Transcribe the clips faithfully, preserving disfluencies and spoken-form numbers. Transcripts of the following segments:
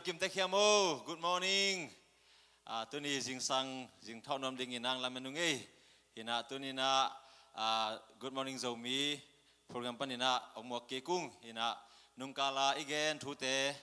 Kim Tek Hiam o, good morning. Ah, tuni zingsang zingthawh nuam dingin ang lamen ung ei. Hinah tuninah, ah, Good Morning Zomi program paninah ong muak kik ung. Hinah nungkala i gen thute,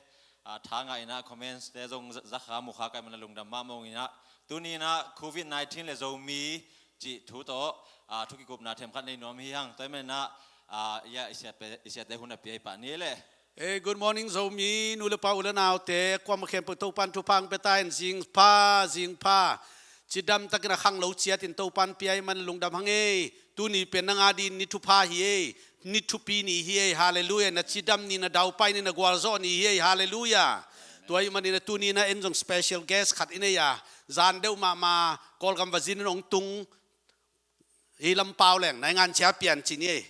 ah, thangah inah comments te zong za- zakha mukha kai mana lungdam mahmah ung inah. Tuninah covid nineteen le Zomi cih thu tawh, ah, thu kikupna themkhat nei nuam hi hang. Tua hi maninah, ah, ia i siate, i siate hun a pia i pah ni leh. Eh, good morning Zomi, nu le pa u le naute, kuamah khempeuh Topan thupha ang pia ta in zingpha, zingpha. Cidam takin a khanglo ciatin Topan pia i man lungdam hang ei. Tuni pen nang a din ni thupha hi ei. Ni thupi ni hi ei, halleluia. Na cidam ni, na daupai ni, na gualzawh ni hi ei, halleluia. Tua i maninah tuninah en zong special guest khat i nei a. Zan deuh mahmah Kawlgam va zin in ong tung. Hi lampau leng naingan cia pian ci ni ei.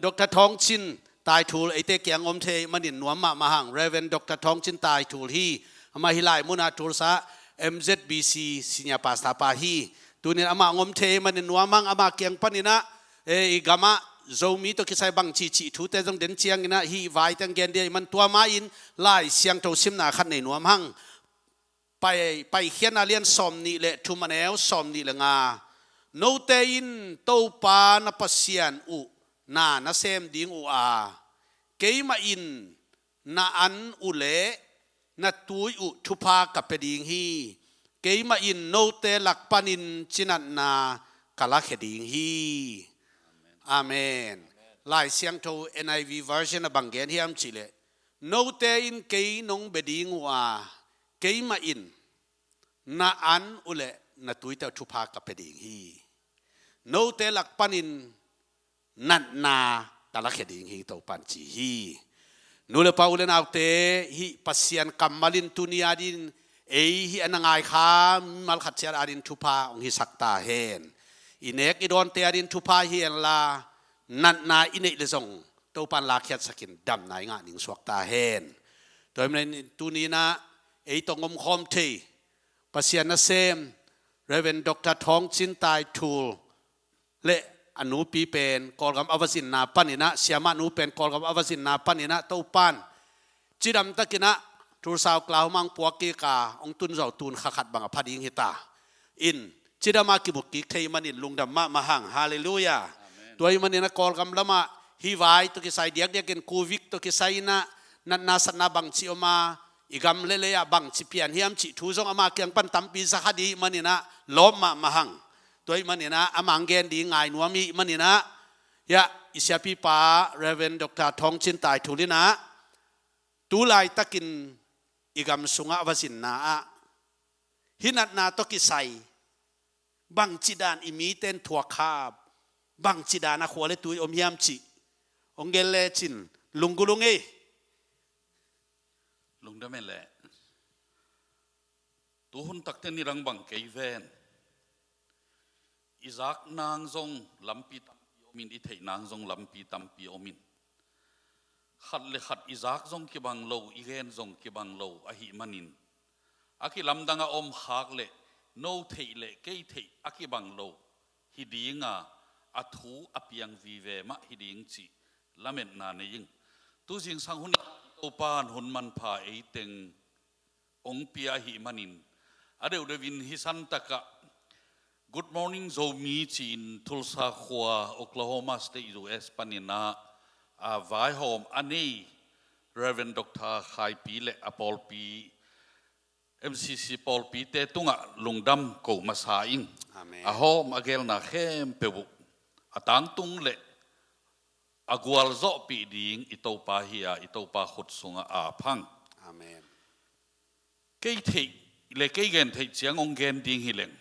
Doctor Thawng Cin Taithul eite kiang om thei manin nuam mahmah hang. Reverend Doctor Thawng Cin Taithul hi. Amah hi lai munah Tulsa M Z B C senior pastor pa hi. Tunin amah ngom thei manin nuam hang, amah kiang paninah, eh, i gamah Zomi tawh kisai bang cihcih thute zong den cianginah hih vai teng gen dia i man tua ma-in Lai Siangtho simna khat nei nuam hang. Pai, Paikhiatna lian sawm nih le thum a neu sawm nih le nga. Note in Topa na Pasian uh na na sem ding uh a, keimah in na an uh le na tui uh thupha ka pia ding hi. Keimah in note lak panin cinatna ka lakhia ding hi. Amen. Lai Siangtho N I V version a bang gen hiam cihleh, note in kei nong bia ding uh a, keimah in na an uh le na tuite uh thupha ka pia ding hi. Note lak panin natna ka lakhia ding hi, Topan ci hi. Nu le pa u le naute, hih Pasian kammal in tuni a din ei hih a na ngaikha mimal khat ciat a din thupha hong hisak ta hen. I nek i dawnte a din thupha hi henla, natna i neih le zong Topan lakhiatsakin damna i ngah ning suak ta hen. Tua hi manin tuninah ei tawh ngomkhawm thei Pasian nasem Reverend Doctor Thawng Cin Taithul le a nupi pen Kawlgam a va zinna paninah, siamah nu pen Kawlgam a va zinna paninah Topan cidam takinah Tulsa, Oklahoma hong puak kik a hong tun zawh tun kha khat bang a pha ding hi ta. In cidam a kimu kik thei manin lungdam mahmah hang. Halleluia. Amen. Tua hi maninah Kawlgam lamah hih vai tawh kisai diakdiakin covid tawh kisai inah natna satna bangci om a, i gam le lei ah bangci pian hiam cih thu zong amah kiang pan tampi zakha dih maninah lawp mahmah hang. Tua hi maninah amah hong gen ding ngai nuam hi maninah, ia i siapipa Reverend Doctor Thawng Cin Taithul inah tu laitakin i gam sungah a va zinna ah hih natna tawh kisai bangci dan i mite in thuak khap, bangci dan a khua le tui om hiam cih hong gen lecin lunggulh ung ei. Lungdam e leh. Tu hun takte ni dang bang kei ven. I zak nang zong lampi tampi om in, i theih nang zong lampi tampi om in. Khat le khat i zak zong kibang lo, i gen zong kibang lo ahih manin, a kilamdang a om khak le no theih le kei theih a kibang lo hi dinga, a thu a piang vive mah hi ding cih lametna nei ing. Tu zingsang hun i Topan hun manpha ei teng ong pia ahih manin, a deuhdeuh in hih santakah Good Morning Zomi ci-in Tulsa khua, Oklahoma State, U S paninah a vaihawm a nei Reverend Doctor Khaipi le a pawlpi, M C C pawlpite tungah lungdam ko masa ing. Amen. A hawm a gelna khempeuh uh a tangtung le a gualzawhpih ding i Topa hi a, i Topa khut sungah a phang. Amen. Kei theih le kei gen theih ciang ong gen ding hi leng,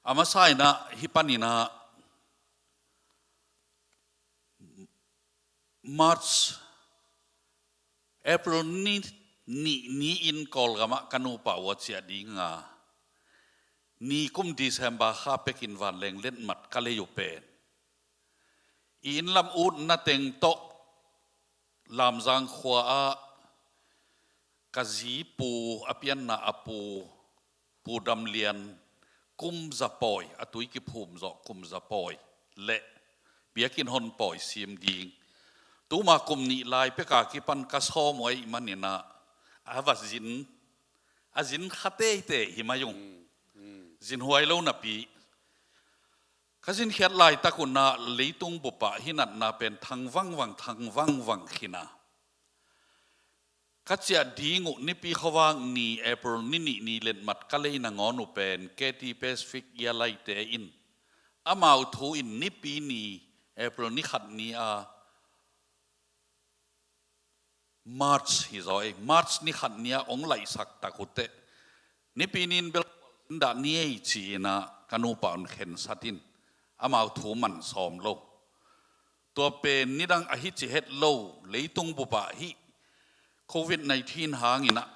a masa inah hih paninah March, April ni nih ni-in Kawlgamah ka nupa uh a ciah dinga, ni kum December kha pekin vanleng letmat ka lei uh pen i inn lam utna teng tawh Lamzang khua ah ka zi pu, a pianna a pu, Pu Dam Lian, kum za pawi, a tui kiphum zawh kum za pawi le biakinn hon pawi sim ding. Tuma kum nih lai peka kipan ka sawm uh ahih maninah a va zin, a zin kha teitei hi mai ung. Zin huai lo napi, ka zinkhiat laitak un ah leitung bup ah hih natna pen thang vangvang, thang vangvang khin a, ka ciah ding uh Nipi khuavak ni, April ni nih ni letmat ka lei nangawn uh pen K T Pacific Airline te in amau thu in Nipi ni, April ni khat ni a, March hi zaw ei, March ni khat ni a hong laihsak tak uh teh, Nipi ni in bel dah ni ei ci-in ah ka nupa un khensat in, amau thu man sawm lo. Tua pen nidang ahi ci het lo, leitung bup ah hih covid nineteen hangin ah,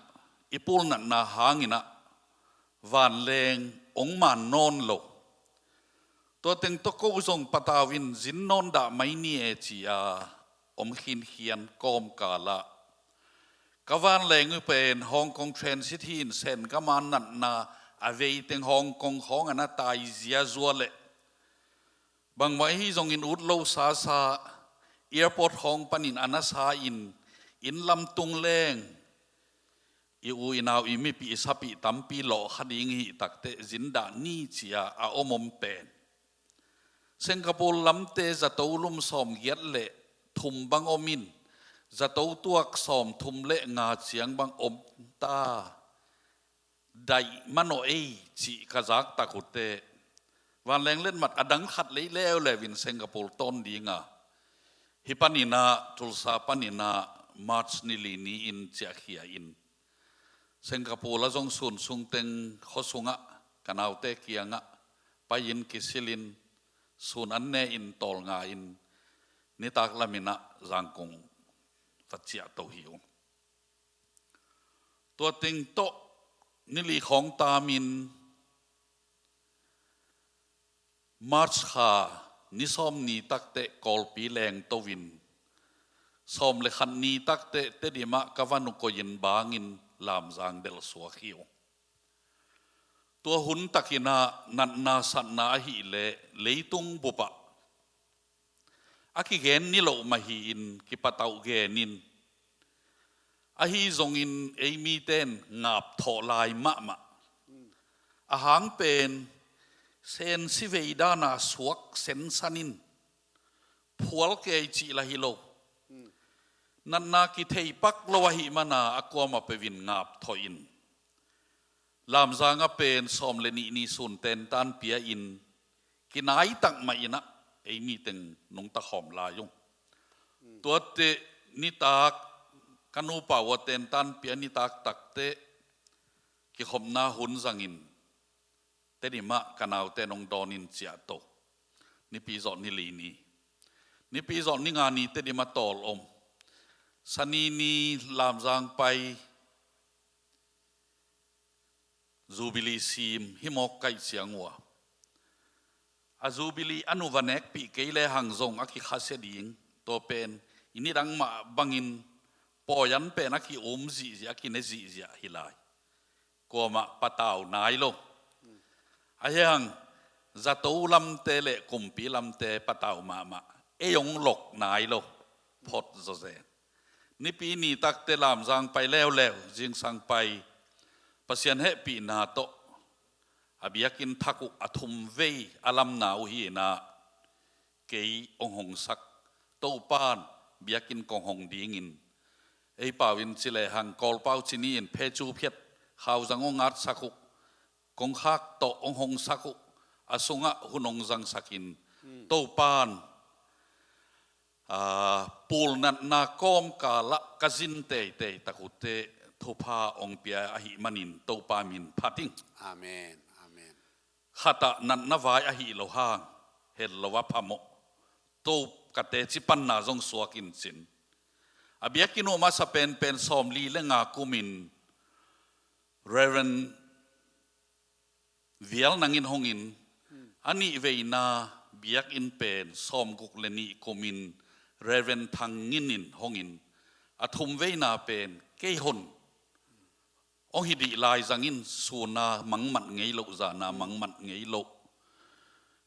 i pulnatna hangin ah vanleng hong man nawn lo. Tua teng tawh ko zong patau in zin nawn dah mai ni e ci-a om khinkhian kawmkal ah, ka vanleng uh pen Hong Kong transit hi in, Sen gam a natna a vei teng Hong Kong khawng a na tai ziazua leh, bangmah ahi zongin ut lo sasa, airport khawng panin a na sa in, inn lam tung leng i u i nau, i mipih i sapih tampi lawh kha ding hi tak teh, zin dah ni ci-a a om om pen. Singapore lamte zato lum sawmgiat leh thum bang om in, zato tuak sawmthum leh nga ciang bang om ta, daih manawh ei cih ka zak tak uh teh, vanleng letmat a dang khat lei leuleu in Singapore tawn ding a, hih panin ah, Tulsa panin ah March ni li ni-in ciahkhia in, Singapore ah zong sun sung teng khua sungah ka naute kiangah pai-in kisilin, sun an ne-in tawlnga-in, nitak lamin ah Zangkong va ciahto hi ung. Tua teng tawh ni li khawng taamin, March kha ni sawm ni tak teh Kawlpi lengto in, sawm le khat ni tak teh Tedim ah ka van uh koih in bangin Lamzang delhsuak hi ung. Tua hun takin ah natna satna ahih leh leitung bup ah a kigen niloh mah hi-in kipatauh gen in, ahi zongin ei mite in ngapthawh lai mahmah. A hang pen Sen sivei dan a suak sensan in, phual kei cih lah hi lo. Natna kithei pak lo ahih man a, a kuamah peuh in ngapthawh in, Lamzang ah pen sawm le nih ni sun tentan pia in, kinai tak mah in ah ei mi teng nungta khawm lai ung. Tuate nitak, ka nupa uh a tentan pia nitak tak teh, kikhopna hun zangin Tedim ah ka naute nong dawn in ciahto. Nipi zawh ni li ni, nipi zawh ni nga ni Tedim ah tawl om. Sani ni Lamzang pai, Jubilee sim hi mawk ka hih ciang uh a, a Jubilee an uh va nekpih kei lehang zong a kikhasia ding, tua pen i nidang mah bangin pawi an pen a ki-um zihziah, a kine zihziah hi lai. Kuamah patau nai lo. Ahi hang zato lamte le kumpi lamte patau mahmah, ei hong lok nai lo. Phot zawzen. Nipi ni tak teh Lamzang pai leuleu, zingsang pai, Pasian hehpihna tawh a biakinn thak uh a thum vei a lamna uh hi-in ah, kei hong hongsak, Topa'n biakinn kong hong dingin, ei pau in ci lehang Kawl pau ci ni-in phecu phiat, khauzang hong atsak uh, kongkhak tawh hong hongsak uh, a sungah hun hong zangsakin, Topa'n aa, pulnatna kawmkal ah ka zin teitei tak uh teh thupha hong pia ahih manin Topa min phat ing. Amen. Amen. Khat ah natna vai ahih loh hang, het lo a phamawh. Topa ka teci panna zong suak in cin. A biakinn uh masa penpen sawmli le nga kumin Reverend Vial Nang in hong in, a nih veina biakinn pen sawmguk le nih kumin Reverend Thang Ngin in hong in, a thum veina pen kei hon hong hi dih lai zangin, sun a mangmat ngei loh, zan a mangmat ngei loh,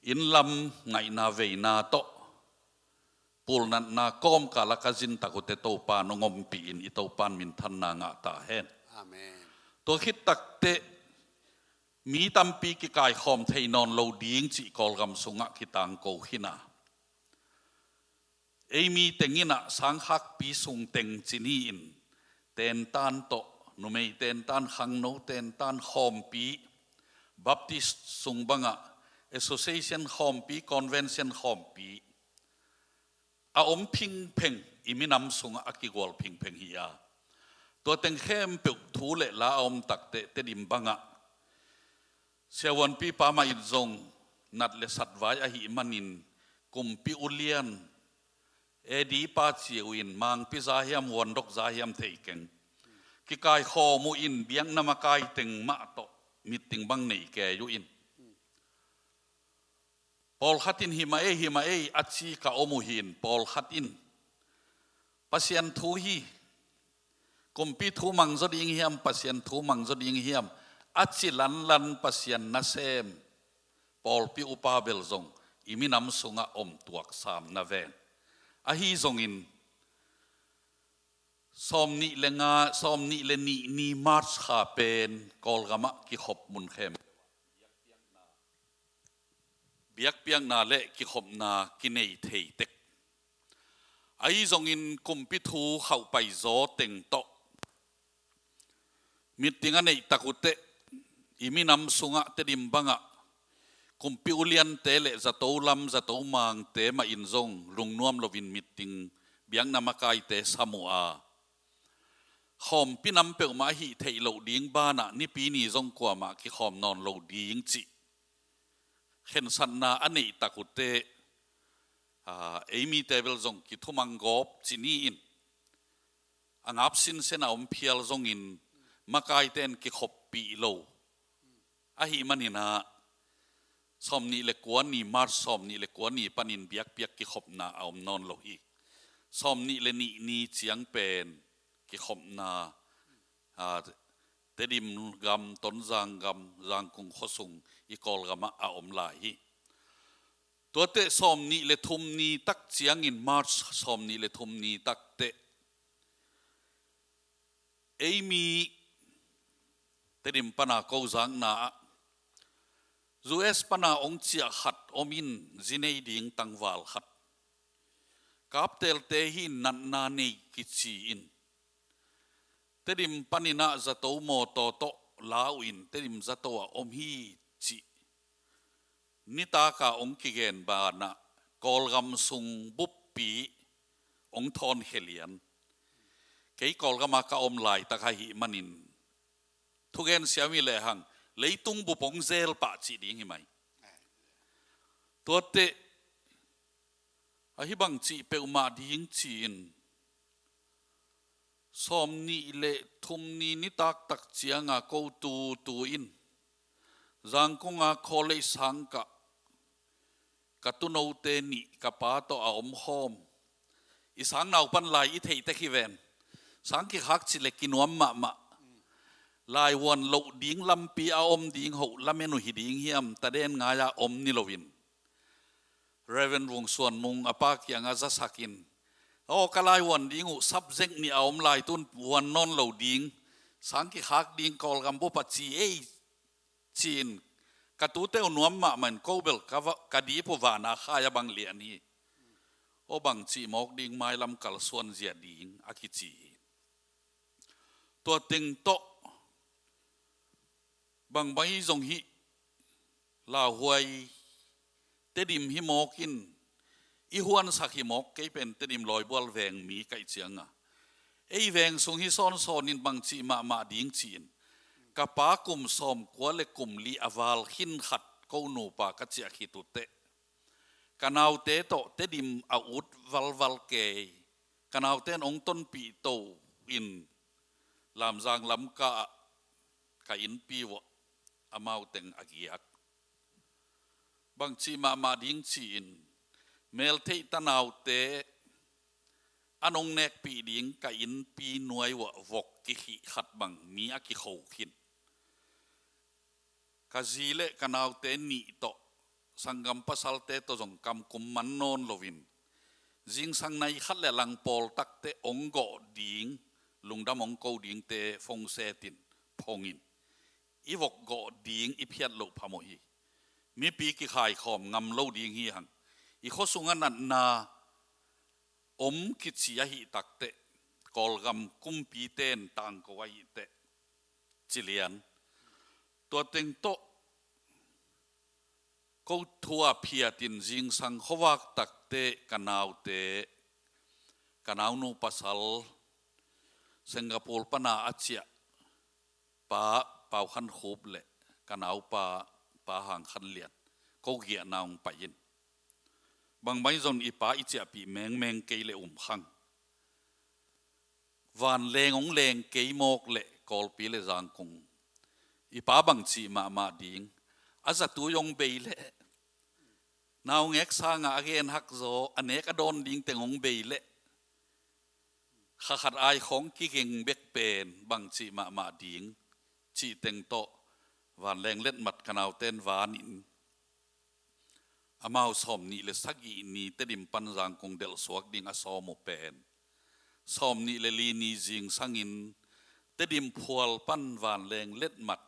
inn lam ngaihna veina tawh pulnatna kawmkal a ka zin tak uh teh Topa nong ompih in i Topa in minthanna ngah ta hen. Amen. Tua khit tak teh mi tampi kikaikhawm thei nawn lo ding cih Kawlgam sungah kitangko khin a, ei mi teng in ah sangkhakpi sung teng ci ni in tentan tawh, numei tentan, khangno tentan, khawmpi, Baptist sung bangah association khawmpi, convention khawmpi a om phingpheng, i minam sungah a kigual phingpheng hi a, tua teng khempeuh thu le la a om tak teh Tedim bangah siavuanpipa mah in zong nat le sat vai ahih manin kumpi ulian, A D pa ci uh in, Mangpi za hiam, Vuandok za hiam thei keng, kikaikhawm uh in, biakna makai teng mah tawh meeting bang nei kei uh in, pawlkhat in, "Hi mah ei, hi mah ei," a ci ka om uh hi in, pawlkhat in, "Pasian thu hi, kumpi thu mang zaw ding hiam, Pasian thu mang zaw ding hiam," a ci lanlan Pasian nasem pawlpi upa bel zong i minam sungah om tuak sam na ven. Ahi zongin sawmnih le nga, sawmnih le nih ni March kha pen Kawlgamah kikhop mun khempeuh biakpiakna le kikhopna kinei thei tek. Ahi zongin kumpi thu khauhpai zaw teng tawh meeting a neih tak uh teh i minam sungah Tedim bangah kumpi uliante le zato lam, zato mangte mah in zong lungnuam loin meeting, biakna makaite sam uh a, khawmpi nam peuhmah a hih theih loh ding banah Nipi ni zong kuamah kikhawm nawn lo ding cih khensatna a neih tak uh teh, aa, ei mite bel zong kithumang gawp ci ni in, a ngap sinsen a om phial zongin makaite in kikhoppih lo. Ahih manin ah sawmnih le kua ni, March sawmnih le kua ni panin biakpiak kikhopna a om nawn lo hi. Sawmnih le nih ni ciang pen kikhopna, aa, Tedim gam, Tonzang gam, Zangkung khuasung i Kawlgamah a om lai hi. Tuate sawmnih le thum ni tak ciangin, March sawmnih le thum ni tak teh ei mi Tedim pana ko zakna ah U S pana ong ciah khat om in, zi nei ding tangval khat. Kaptelte hi in, natna nei kici in, Tedim panin ah zato mawtaw tawh la uh in, Tedim zato ah om hi cih nitaka ong kigen banah Kawlgam sung buppi ong thawn khia lian. Kei Kawlgama ka om laitak ahih manin thugen siam hi lehang leitung bup ong zel pah cih ding hi mai. Tuate ahi bang cih peuhmah ding ci-in, sawmnih le thum ni nitak tak cianga ko tutu in Zangkunga college sangkah ka tunote nih ka pa tawh a omkhawm. I sang naupan lai i theih tek hi ven. Sang kikhak cih le kinuam mahmah. Laivuan loh ding lampi a om ding hoh lamen uh hi ding hiam, taden ngai-a om ni loin Reverend Vung Suan Mung a pa kiangah zasak in, "Aw, ka laivuan ding uh subject nih a om lai, tun vuan nawn lo ding, sang kikhak ding, Kawlgam bup ah ci ei," ci-in ka tute uh nuam mahmah in, ko bel ka va, ka dip uh vana khai a bang lian hi. Aw, bang cih mawk ding, mailam kalsuan zia ding a kici hi. Tua teng tawh bangbang hi zong hih lauhuai Tedim hi mawk in, i huansak hi mawk, kei pen Tedim Lawibual veng mi ka hih cianga ei veng sung hi sawnsawn in bang cih mahmah ding ci-in, ka pa kum sawmkua le kum li a val khin khat ko nupa ka ciah khit uh teh ka naute tawh Tedim a ut valval kei. Ka naute in ong tonpih to in Lamzang lamka ah ka innpi uah amau teng a giak. Bang cih mahmah ding ci-in, meltheih tanaute a nong nekpih ding ka innpi nuai uah vok kikhih khat bang mi a kikho khin. Ka zi le ka naute nih tawh, sanggam pasalte tawh zong kamkum man nawn loin, zingsang nai khat le lang pawl takte ong gawh ding, lungdam ong ko dingte phone setin phongin, i vok gawh ding i phiat loh phamawh hi. Mipi kikhaikhawm ngam lo ding hi hang. I khua sungah natna om kici ahi takteh, Kawlgam kumpite'n tangko ahi teh, ci lian. Tua teng tawh ko thu a phiatin zingsang khuavak takteh ka naute, ka naunu pasal Singapore pana a ciah pa Pau Khan Khup le ka naupa Pa Hang Khan Lian, ko giahna ong pai in. Bangmah hi zong i pa i ciahpih mengmeng kei le um khang. Vanleng ong leng kei mawk le Kawlpi le Zangkong, i pa bangci mahmah ding, a zatui ong bei le, naungek sangah a gen hak zaw, a nek a dawn ding teng ong bei le, kha khat ai khawng kigeng bek pen bangci mahmah ding, cih teng tawh vanleng letmat ka naute'n vanin, amau sawmnih le sagih ni Tedim pan Zangkong delhsuak ding a sawm uh pen, sawmnih le li ni zingsangin Tedim phual pan vanleng letmat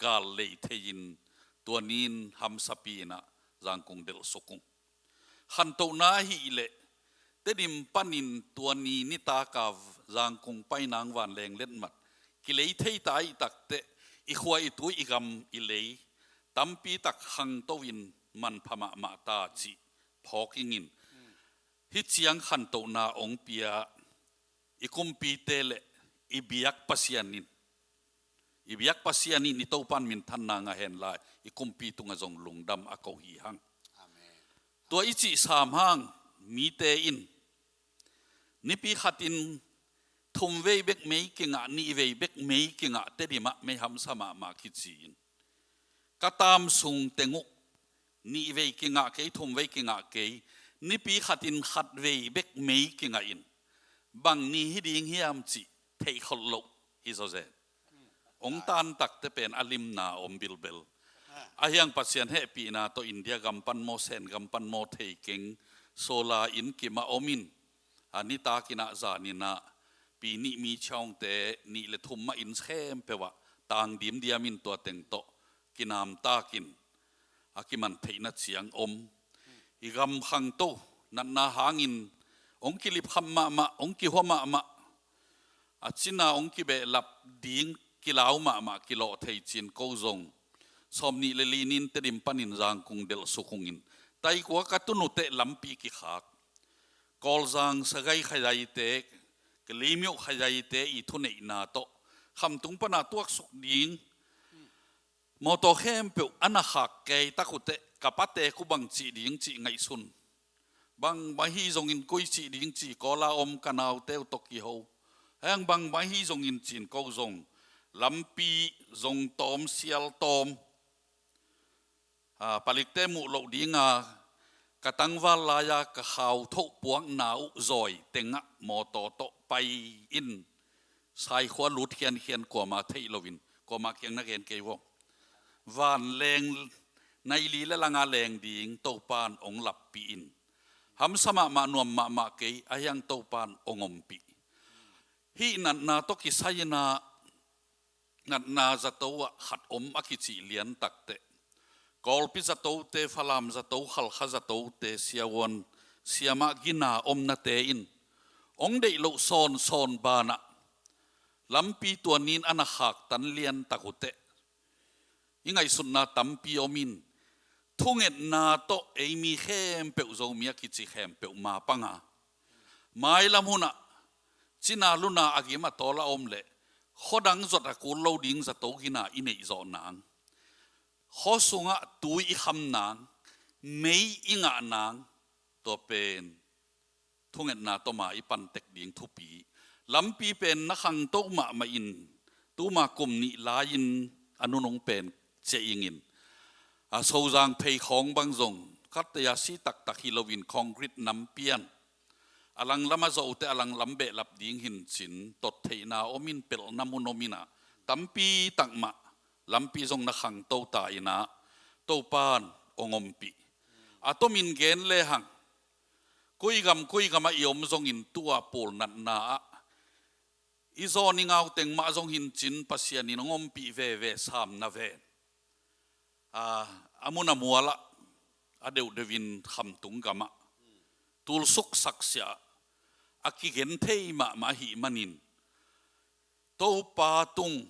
gal lei thei-in, tua ni-in hamsapi-in ah Zangkong delhsuk ung. Khantohna ahih leh, Tedim panin tua ni nitak a Zangkong painang vanleng letmat kilei thei ta ahih takteh, i khua i tui i gam i lei tampi tak khangto-in manpha mahmah ta cih phawk ingin. Hih ciang khantohna ong pia i kumpite le i biak Pasian in, i biak Pasian in i Topa'n minthanna ngah hen la, i kumpi tungah zong lungdam a ko hi hang. Amen. Tua i cih sam hang mite in nipi khatin thum vei bek mei kingah, nih vei bek mei kingah, Tedim ah mei hamsa mahmah kici in. Ka taam sung teng uh nih vei kingah kei, thum vei kingah kei, nipi khatin khat vei bek mei kingah in, bang ni hi ding hiam cih theih kholh loh hi zawzen. Ong tan takteh pen a limna om bilbel. Ahi hang Pasian hehpihna tawh India gam pan maw, Sen gam pan maw thei keng, solar in kim a om in, a nitakin ah zanin ah pi nih mi ciangte nih le thum mah in khempeuh ah tang dimdiam in, tua teng tawh kinamtakin a kiman theihna ciang om. I gam khangto natna hangin ong kilipkham mahmah, ong kihua mahmah, a cina ong kibehlap ding kilau mahmah kilawh thei cin ko zong sawmnih le li ni-in Tedim panin Zangkong delhsuk ung in. Taikua ka tun uh teh lampi kikhak, Kawlzang Sagaing khazaite, Kalaymyo khazaite i thuneihna tawh khamtung pana tuaksuk ding, mawtaw khempeuh a na khak kei tak uh teh, ka pate kua bang cih ding cih ngaihsun. Bangmah hi zongin koi cih ding ci, Kawl a om ka naute uh tawh kiho. Heng bangmah hi zongin cin ko zong lampi zong tawm, sial tawm, a, palikte muh loh dinga ka tangval lai-a ka khau thoh puakna uh zawi tengah mawtaw tawh pai in, Saikhua lut khiankhian, kuama theih loin, kuama kiang na gen kei vong. Vanleng nai li le langa leng ding Topa'n ong lappih in. Hamsa mahmah, nuam mahmah kei, ahi hang Topa'n ong ompih. Hih natna tawh kisai-in ah, natna zato ah khat om a kicih lian takteh, Kawlpi zatote, Falam zato, Khalkha zatote, siavuan siamah gina omnate in ong deih loh sawnsawn banah lampi tua ni-in a na khaktan lian tak uh teh, i ngaihsutna tampi om in, thungetna tawh ei mi khempeuh, Zomi a kici khempeuh mapang a, mailam hunah cina luna a gim a tawl a om leh, khuadang zot a kul lo ding zato gina i neih zawh nang, khua sungah tui i kham nang, mei i ngah nang, tua pen thungetna tawh ma i pan tek ding thupi. Lampi pen na khangto mahmah in, tuma kum nih lai-in a nunung pen ciah ingin, a, Sozang phei khawng bang zong khatvei a si taktak hi loin concrete nampi-in a langlam a zawh uh teh a langlam behlap ding hi-in cin, tot theihna om in, pelhna mun om in ah, tampi tak mah lampi zong na khangto ta in ah, Topa'n ong ompih. A tomin gen lehang, Koi gam koi gamah i om zongin tua pulnatna ah i zawn i ngau teng mah zong hincin Pasian in hong ompih veve sam na ven. A, a mun a mualah a deuhdeuhin khamtung gamah tulsuk saksia a kigen thei mahmah ahih manin Topa tung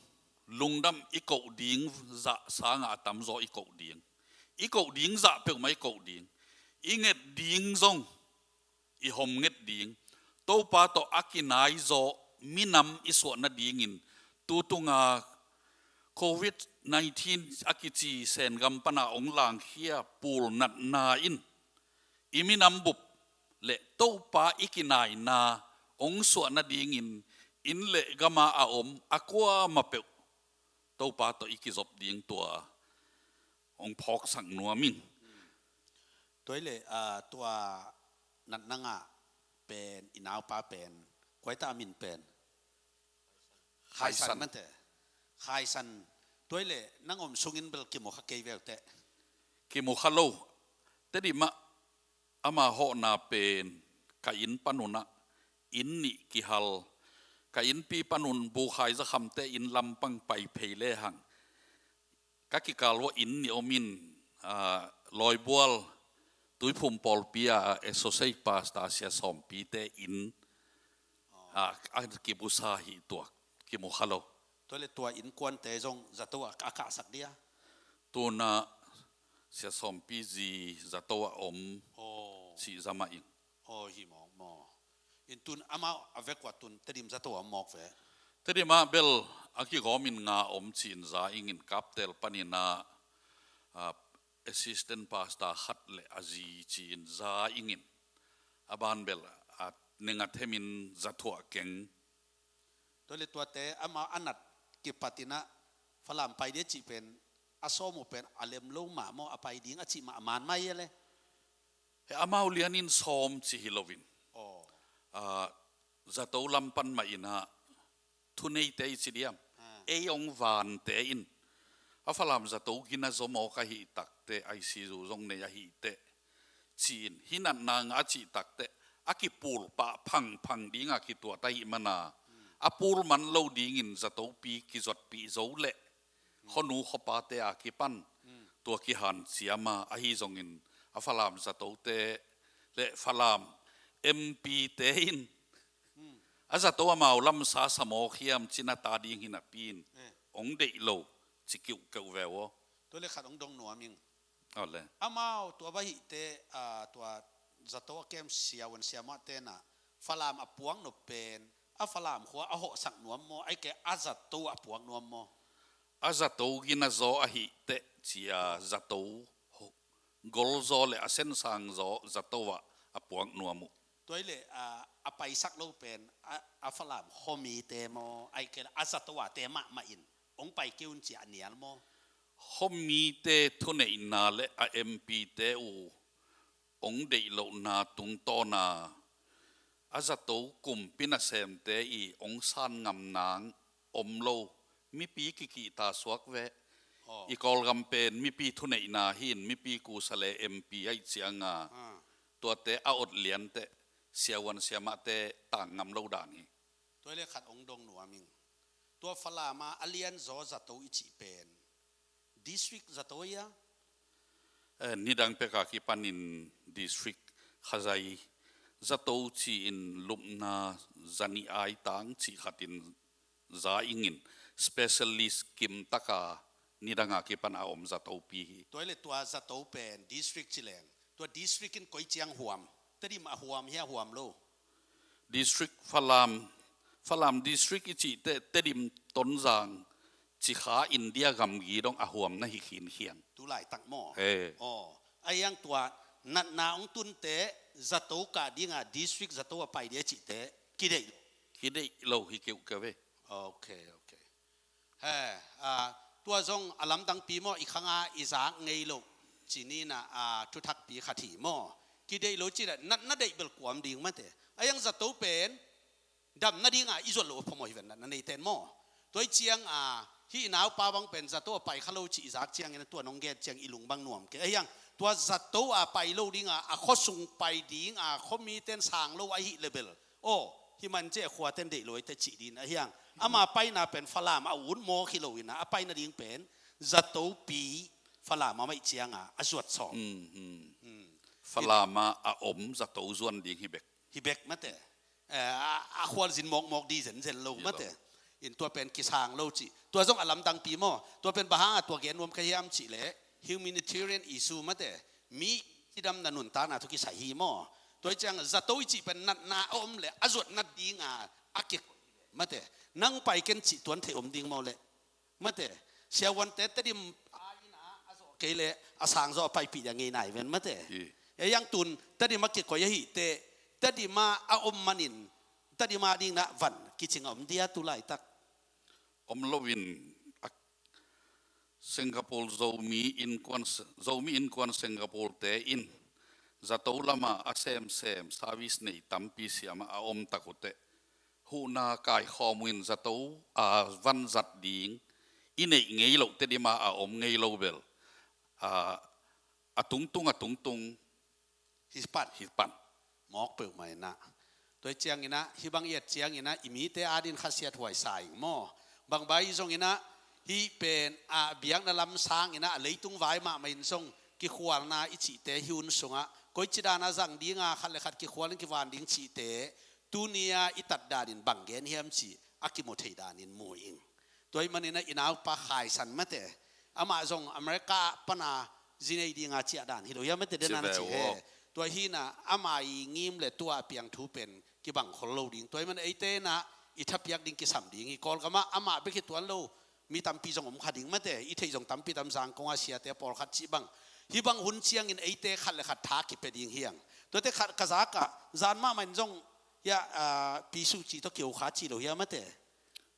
lungdam i koh ding zah sangah a tamzaw i koh ding. I koh ding zah peuhmah i koh ding. I nget ding zong i hom nget ding. Topa tawh a kinaizaw minam i suah nadingin tutunga covid nineteen a kici Sengam pana hong langkhia pulnatna in i minam bup le Topa i kinaina hong suah nadingin inn le gama a om a kuamah peuh Topa tawh i kizop ding tua hong phawksak nuam ing. Tua hi leh, ah, tua natna ngah pen, i naupa pen, kua hi ta a min pen? Khaisan. Khaisan mate. Khaisan. Tua hi leh nang om sungin bel kimu kha kei ve uh teh. Kimu kha lo. Tedim ah ama hawhna pen ka inn panun ah inn nih kihal. Ka innpi panun Bukhai Zakhamte inn lampang pai phei lehang ka kikal uah inn nih om in, ah, Lawibual Tuiphum pawlpi ah Associate Pastor Sia Sawmpite inn, ah, a kibusa hi tua kimu kha lo. Tua le tua innkuante zong zato ah a kahsak dia? Tuna Sia Sawmpi zi zato ah om. Aw. Cih za mah ing. Aw, hi mawk maw. In tun amau a vek uah tun Tedim zato a om mawk ve. Tedim ah bel a kigawm in nga om ci-in za ingin Kaptel panin ah, ah, assistant pastor khat le a zi ci-in za ingin a ban bel a neng a themin zathuah keng. Tua le tuate amau a nat kipat in ah Falam pai dia cih pen a sawm uh pen a lem lo mah maw, a pai ding a cih mah a man mai a le. He amau lianin sawm ci hi loin. Aw. Ah, zato lam pan mah in ah thuneite i ci diam. Ah. Ei hong vante in a Falam zato gina zo mawk ahih takteh I C U zong nei ahih teh ci-in hi natna ngah a cih takteh a kipul pah phangphang dinga kituat ahih mana a pul man lo dingin zatopi kizuatpih zo leh khuanu khuapate a kipan tua kihanciam a, ahi zongin a Falam zatote le Falam M P te in a zato amau lamsa sa mawk hiam cin a ta ding hi napi in hong deih lo ci kiuhkeuh ve uh aw. Tua le khat hong dong nuam ing. Aw le. Amau tua bang ahih teh, ah, tua zato a kem siavuan siamahte in ah Falam a puak nop pen a Falam khua a hawhsak nuam maw, ahih kei a zato a puak nuam maw? A zato gina zaw ahih teh cia zato golzaw le a sensang zaw zato ah a puak nuam uh. Tua hi leh, ah, a paisak lo pen a, a Falam khuamite maw, ahih kei leh a zato ate mahmah in hong pai kei un ci a nial maw? Khuamite thuneihna le a M P te uh hong deih lohna tungtawna a zato kumpi nasemte i hong san ngam nang om lo mipi kikihta suak ve. Aw. I Kawlgam pen mipi thuneihna hi in mipi kusa le M P ahih cianga, ah, tuate a ot lianteh siavuan siamahte tang ngam lo dan hi. Tua hi leh khat hong dong nuam ing. Tua Falam a a lianzaw zato i cih pen district zato hi a? Eh, nidang pek a kipanin district Khazai zato ci-in lupna zanih aitang cih khatin za ingin specialist kimtaka nidang a kipan a om zatopi hi. Tua hi leh tua zato pen district ci leng tua district in koi ciang huam? Tedim a huam hia, huam lo? District Falam, Falam district i cih teh Tedim, Tonzang, Cikha, India gamgi dong a huam na hi khinkhian. Tu laitak maw? He. Aw. Ahi hang tua natna hong tunte zato kah dinga district zato a pai dia cih teh kideih lo? Kideih lo hi kiuhkeuh ve. Ok, ok. He, ah, tua zong a lamdangpi maw, i khanga i zak ngei loh ci ni in ah, ah, thuthakpi khat hi maw? Kideih lo cih leh natna deih bel kuam ding mate. Ahi hang zato pen dam nadinga i zuat loh a phamawh hi ven, natna neite in maw? Tua hi ciang, ah, hih i naupa bang pen zato a pai kha lo cih i zak ciangin tua nong gen ciang i lung bang nuam kei. Ahi hang tua zato a pai lo dinga, a khuasung pai dinga, khuamite'n sang lo ahih leh bel, aw, hih man ciang khuate'n deih lo ahih teh cih ding ahi hang. Ama paina pen Falam a ut mawk hi lo in a, a paina ding pen zatopi Falam a om ahih cianga a zuat sawm. Falam a om zato zuan ding hi bek. Hi bek mate. Eh, a, a khualzin mawkmawk ding zenzen lo mate. In tua pen kisang lo cih. Tua zong a lamdangpi maw. Tua pen bang hanga tua gen nuam ka hiam cih leh humanitarian issue mate. Mi cidamna nuntakna tawh kisai hi maw. Tua hi ciang zato i cih pen natna a om leh a zuat nat dinga a kikoih mate. Nang pai ken cih tuan theih om ding maw leh. Mate, siavuante Tedim a inn ah a zawh kei leh a sang zaw a paipih ding a ngei nai ven mate. Ei hang tun Tedim a kikoih ahih teh, Tedim ah a om manin, Tedim a ding na van kicing a om dia tu laitak. Om lo in, a, Singapore Zomi Innkuan, Zomi Innkuan Singapore te in zato lama a semsem service nei tampi siama a om tak uh teh, huhna kaikhawm uh in zato a vanzat ding i neih ngei loh Tedim a a om ngei lo bel, a, a tungtung a tungtung hi pan. Hi pan. Mawk peuhmah in ah. Tua hi ciangin ah, hih bang i et ciangin ah, i mite adingin khasiat huai sa ing maw. Bang bang hi zongin ah, hih pen a biakna lam sangin ah, a leitung vai mahmah in zong kikhualna i cihte hih hun sungah koici dan a zang dinga, khat le khat kikhual in kivan ding cihte, tuni a i tat danin bang gen hiam cih a kimu thei danin mu ing. Tua ahih manin ah i naupa Khai San mate, amah zong America pana zi nei dinga ciah dan hi lo hiam mate, den a na ci he. Tua hi in ah ama i ngim le tua a piang thu pen kibang khol lo ding. Tua ahih manin eite in ah i thapiak ding kisam ding hi. Kawlgam ah amah bek hi tuan lo, mi tampi zong om kha ding mate, i theih zong tampi tam, Zangkong a siate pawlkhat cih bang. Hih bang hun ciangin eite khat le khat tha kipia ding hi hang. Tuate khat ka zak ah, zan mahmah in zong, hiah, ah, Pi Suci tawh kio kha ci lo hiam mate.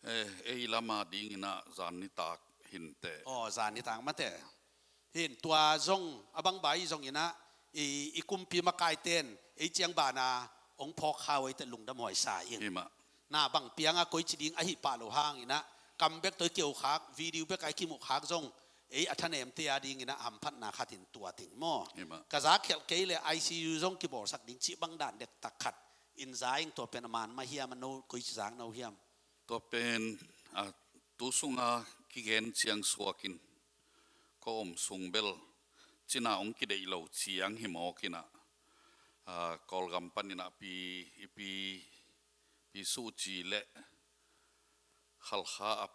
Eh, ei lam a dingin ah zan nitak hi inteh. Aw, zan nitak mate. Hi in tua zong, a bang bang hi zongin ah, i, i kumpi makaite'n ei ciang bana hong phawk kha uh ei teh lungdam huai sa ing. Hi mah. Na bang piang a koici ding ahih pah loh hangin ah, kam bek tawh i kio khak, video bek a i kimuh khak zong, ei a thanemte a dingin ah hamphatna khat in tuat ing maw. Hi mah. Ka zak khialh kei le I C U zong kibawlsak ding cih bang dan dektak khat in za ing. Tua pen a man mah hiam, a no, koici zak no hiam? Tua pen, a, tu sunga kigen ciang suakin ka om sung bel cina hong kideih lo ciang hi mawk in ah, a, Kawlgam panin ah Pi, i Pi, Pi Suci le Khalkha a,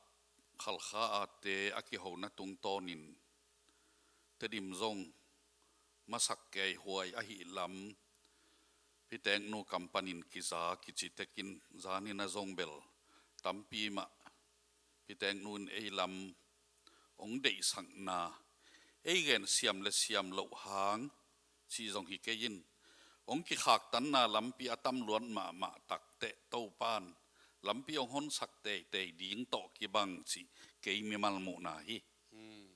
Khalkha a te a kihona tungtawnin Tedim zong masak kei huai ahih lam, Pi Teknu kam panin kiza kici tekin zanin a zong bel tampi mah Pi Teknu in ei lam hong deihsakna, ei gen siam le siam loh hang cih zong hi kei in, hong kikhaktanna lampi a tam luat mahmah tak teh Topa'n lampi hong honsak teitei ding tawh kibang cih kei mimal muhna hi. Hmm.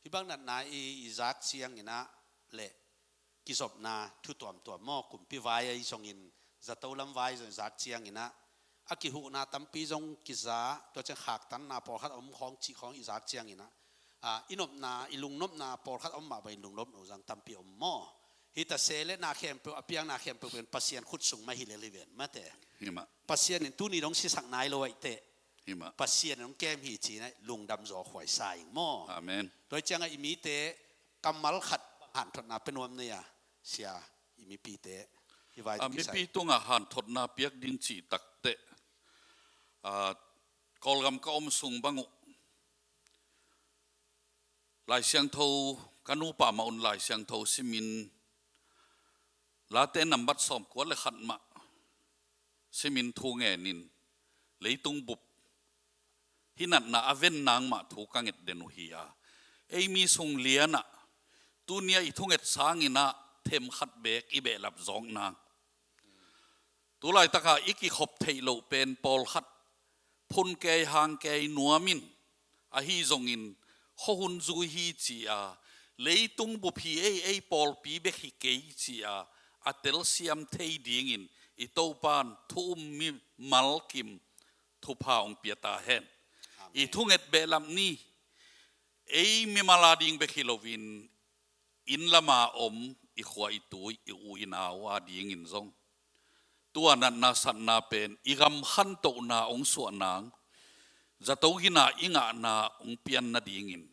Hih bang natna i, i zak ciangin ah le kizopna thu tuamtuam maw, kumpi vai ahi zongin, zato lam vai zong zak ciangin ah, a kihuhna tampi zong kiza, tua ciang khaktanna pawlkhat om khawng cih khawng i zak ciangin ah, a, i nopna, i lungnopna pawlkhat om mah bangin lungnop lo zang tampi om maw. Hi ta se le na khempeuh, a piang na khempeuh pen Pasian khut sung mah hi lel hi ven mate. Hi mah. Pasian in tuni dong sisak nai lo ahih teh. Hi mah. Pasian in hong kem hi ci-in ah lungdam zaw huai sa ing maw. Amen. Tua hi ciangah i mite kammal khat hanthotna pia nuam na hia, sia, i mipite, i vai a, ding kisai. Mipi tungah hanthotna piak ding cih tak teh, a, Kawlgam ka om sung bang uh Lai Siangtho, ka nupa mah un Lai Siangtho simin, Late nambat sawmkua le khat mah simin thu ngenin, leitung bup hih natna a ven nang mah thu ka nget den uh hi a. Ei mi sung lianah, tuni a i thunget sangin ah them khat beek i behlap zawk nang. Tulaitaka i kikhop theih loh pen pawlkhat phun kei hang kei nuam in, ahi zongin khuahun zui hi ci-a, leitung bup hi ei, ei pawlpi bek hi kei ci-a, a telsiam thei dingin i Topa'n thu um mimal kim thupha hong pia ta hen. Amen. I thunget behlap ni, ei mimal a ding bek hi loin, Inn lama om i khua i tui, i u i nau a dingin zong, tua natna satna pen i gam khantohna hong suah nang, zato gina i ngahna hong pian nadingin,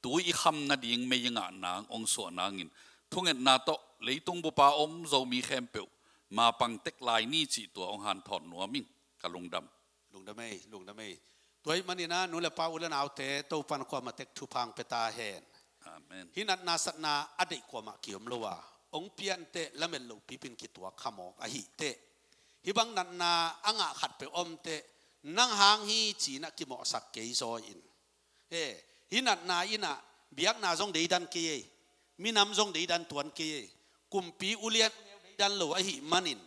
tui i kham nading mei i ngah nang hong suah nangin, thungetna tawh leitung bupa om Zomi khempeuh mapang tek lai ni cih tua hong hanthawn nuam ing. Ka lungdam. Lungdam ei, lungdam ei. Tua ahih manin ah, nu le pa, u le naute, Topan kuamah tek thupha hong pia ta hen. Amen. Hih natna satna a deih kuamah kiom lo a, hong pian teh lamet loh pipin kituak kha mawk ahih teh, hih bang natna a ngah khat peuh om teh, nang hang hi ci-in ah kimawhsak kei zaw in. He, hih natna in ah biakna zong deidan kei ei, minam zong deidan tuan kei ei, kumpi ulian deidan lo ahih manin,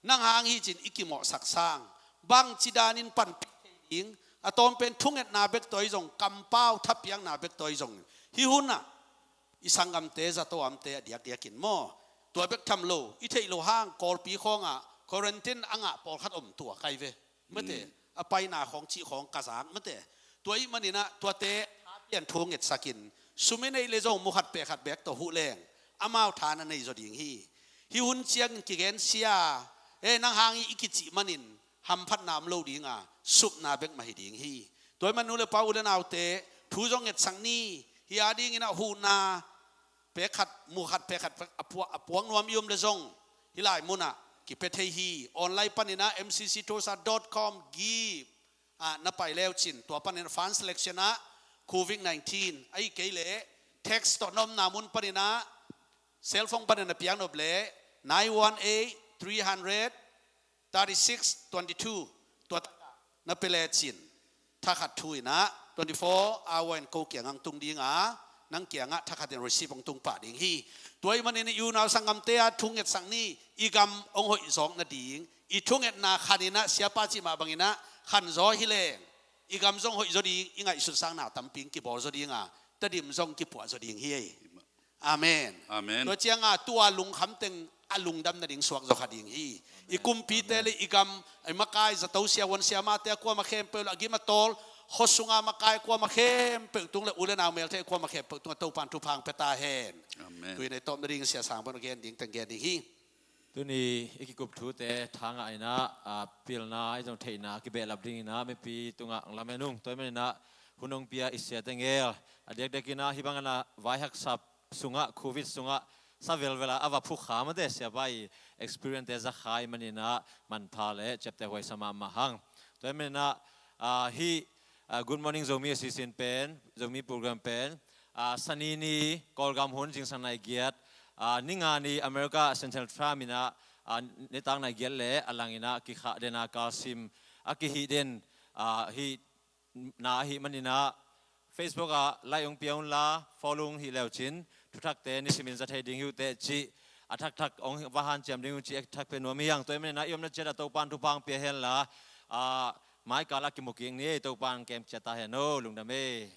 nang hang hi ci-in i kimawhsak sang, bangci danin panpih thei ding, a tawm pen thungetna bek tawh hi zong, kampau thapiakna bek tawh hi zong, hih hun ah i sanggamte, zato amte a diakdiakin maw, tua bek tham lo, i theih loh hang Kawlpi khawngah quarantine a ngah pawlkhat om tuak ahi ve. Mate, a paina khawng cih khawng ka zak mate. Tua ahih manin ah tuate tha pian thu ngetsakin, sum i neih leh zong mu khat pek khat bek tawh huh leng, amau tha na nei zaw ding hi. Hih hun ciangin kigen sia, e, nang hang hi i kicih manin hamphatna om lo ding a, supna bek mah hi ding hi. Tua ahih man nu le pa, u le naute, thu zong ngetsak ni. Hih a dingin ah huhna pek khat, mu khat pek khat a puak, a puak nuam i om leh zong, hih lai munah kipia thei hi. Online panin ah M C C Tulsa dot com give, ah, na pai leucin, tua panin ah fund selection ah, covid nineteen, ahih kei leh text tawh na omna mun panin ah, cellphone panin na piak nop leh, nine one eight three hundred thirty-six twenty-two, tua takah na pia lecin, thakhat thu in ah twenty-four hour in ko kiangah hong tung ding a, nang kiangah thakhat in receipt hong tung pah ding hi. Tua ahih manin i unau sanggamte a thu ngetsak ni. I gam hong hoih zawk nading, i thungetna khan in ah, siapa cih mah bangin ah khan zaw hi leng, i gam zong hoih zaw ding, i ngaihsut sang na tampi hong kibawl zaw ding a, Tedim zong kipuah zaw ding hi ei. Amen. Amen. Tua ciangah tua lungkham teng a lungdam nading suak zaw kha ding hi. I kumpite le i gam, i makai zato siavuan siamate a kuamah khempeuh le a gim a tawl, khua sunga makai kuamah khempeuh tung le u le nau melte kuamah khempeuh tungah Topan thupha hong pia ta hen. Amen. Tuni i tawp nading Sia Sang Bon a gen ding teng gen ding hi. Tuni i kikup thute thangah in ah, a, pilna i zong theihna kibehlap dingin ah mipi tungah lamen ung. Tua ahih manin ah hun hong pia i siate ngel, a diakdiakin ah hih bangin ah vai haksat sungah, covid sungah sa velvel a a va phukha mate, siapa i experience te za kha ahih manin ah manpha le ciaptehhuai sa mahmah hang. Tua ahih manin ah, a, hih, a, Good Morning Zomi a sisin pen, Zomi program pen, a, Sani ni Kawlgam hun zingsang nai giat, a, ni nga ni America Central Time in ah, a, nitak nai giat le a lang in ah kikhah den a kalsim a kihih den, a, hih na ahih manin ah Facebook ah like hong pia un la, follow hong hih leucin, thuthakte nisimin za thei ding hi uh teh cih, a thakthak hong va hanciam ding uh cih a thak pia nuam hi hang. Tua ahih manin ah i omna ciat ah Topan thupha hong pia hen la, a, maikal ah kimu kik ni ei. Topan kem ciat ta hen o, lungdam ei.